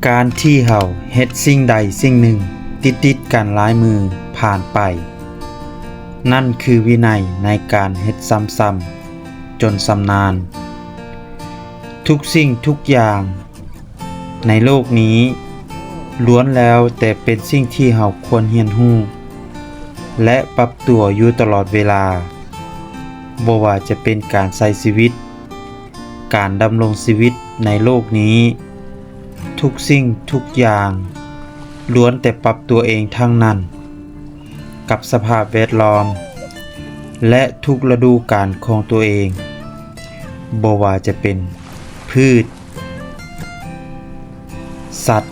ການທີ່ເຮົາເຮັດສິ່ງໃດສິ່ງໜຶ່ງຕິດໆກັນຫຼາຍມື້ຜ່ານໄປ, ນັ້ນຄືວິໄນໃນການເຮັດຊ້ຳໆຈົນຊຳນານ. ທຸກສິ່ງທຸກຢ່າງໃນໂລກນີ້ ລ້ວນແລ້ວແຕ່ເປັນສິ່ງທີ່ເຮົາຄວນຮຽນຮູ້ ແລະ ປັບຕົວຢູ່ຕະຫຼອດເວລາ, ບໍ່ວ່າຈະເປັນການໃຊ້ຊີວິດ, ການດຳລົງຊີວິດໃນໂລກນີ້, ທຸກສິ່ງທຸກຢ່າງລ້ວນແຕ່ປັບຕົວເອງທັງນັ້ນ ກັບສະພາບແວດລ້ອມ ແລະ ທຸກລະດູການຂອງຕົວເອງ, ບໍ່ວ່າຈະເປັນພືດ, ສັດ,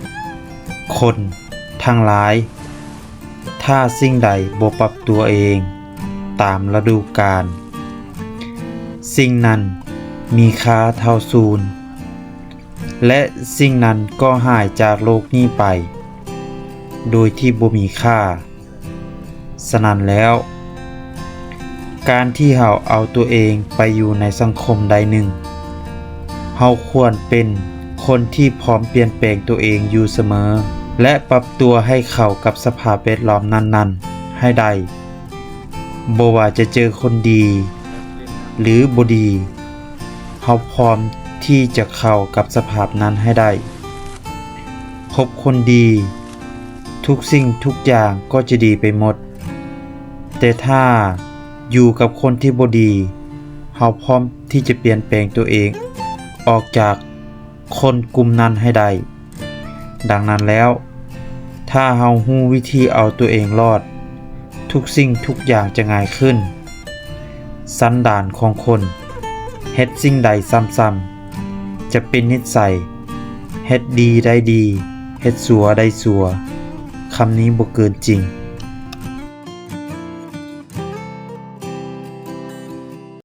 ຄົນທັງຫຼາຍ. ຖ້າສິ່ງໃດບໍ່ປັບຕົວເອງຕາມລະດູການ, ສິ່ງນັ້ນມີຄ່າເທົ່າສູນ ແລະ ສິ່ງນັ້ນກໍຫາຍຈາກໂລກນີ້ໄປໂດຍທີ່ບໍ່ມີຄ່າ. ສະນັ້ນແລ້ວ, ການທີ່ເຮົາເອົາຕົວເອງໄປຢູ່ໃນສັງຄົມໃດໜຶ່ງ, ເຮົາຄວນເປັນຄົນທີ່ພ້ອມປ່ຽນແປງຕົວເອງຢູ່ສະເໝີ ແລະ ປັບຕົວໃຫ້ເຂົ້າກັບສະພາບແວດລ້ອມນັ້ນໆໃຫ້ໄດ້. ບໍ່ວ່າຈະເຈີຄົນດີ ຫຼື ບໍ່ດີ, ເຮົາພ້ອມທີ່ຈະເຂົ້າກັບສະພາບນັ້ນໃຫ້ໄດ້. ພົບຄົນດີ, ທຸກສິ່ງທຸກຢ່າງກໍຈະດີໄປໝົດ. ແຕ່ຖ້າຢູ່ກັບຄົນທີ່ບໍ່ດີ, ເຮົາພ້ອມທີ່ຈະປ່ຽນແປງຕົວເອງອອກຈາກຄົນກຸ່ມນັ້ນໃຫ້ໄດ້. ດັ່ງນັ້ນແລ້ວ, ຖ້າເຮົາຮູ້ວິທີເອົາຕົວເອງລອດ, ທຸກສິ່ງທຸກຢ່າງຈະງ່າຍຂຶ້ນ. ສັນດານຂອງຄົນເຮັດສິ່ງໃດຊ້ຳໆ ຈະເປັນນິດໄສ, ເຮັດດີໄດ້ດີ, ເຮັດຊົ່ວໄດ້ຊົ່ວ. ຄຳນີ້ບໍ່ເກີນຈິງ.